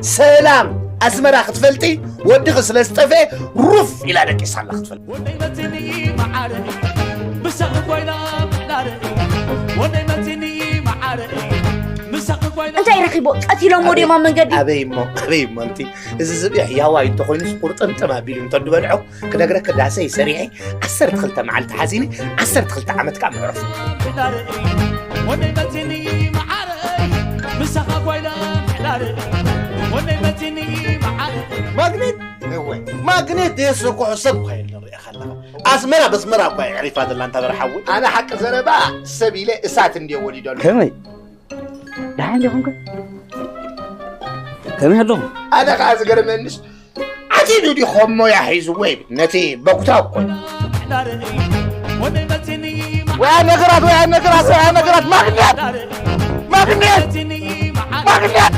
ሰላም ኣስመራ ክትፈልጢ፣ ወድኺ ስለ ዝጠፍኤ ሩፍ ኢላ ደቂሳ ኣላ ክትፈልጢ። ወደይ መቲኒ መዓረ ምሳኺ ኮይና ምሕዳረ ወደይ መቲኒ መዓረ ምሳኺ ኮይና እንታይ ረኺቦ ቀቲሎሞ ድዮም ኣብ መንገዲ ኣበይ እሞ ኣበይ እሞ እንቲ እዚ ዝብኢ ሕያዋይ እንተኮይኑስ ቁርጥምጥም ኣቢሉ እንተድበልዖ ክነግረኪ ዳሰይ ሰሪሐ ዓሰርተ ክልተ መዓልቲ ሓዚነ ዓሰርተ ክልተ ዓመት ከዓ ምዕረፉ። ምሕዳረ ወደይ መቲኒ መዓረ ምሳኻ ኮይና ምሕዳረ ወደይ መቲኒ መዓረ ማግኔት እወ ማግኔት ደየሰኩሑ ሰብ እኳ የለን ሪኢኻ ኣለኻ ኣስመራ በስመራ እኳ የዕሪፋ ዘላ እንታ በርሓዊ ኣነ ሓቂ ዘረባ ሰብ ኢለ እሳት እንድየ ወሊደሉ ከመይ ደሓን ዲኹም ከ ከመይ ኣለኹም ኣነ ከዓ ዝገርመንስ ዓቲዱ ዲ ኸሞያ ሒዝዎ ይብል ነቲ በጉታ እኮ እዩ። ምሕዳረ ወደይ መቲኒ ወያ ነገራት ወያ ነገራት ወያ ነገራት ማግኔት ማግኔት ማግኔት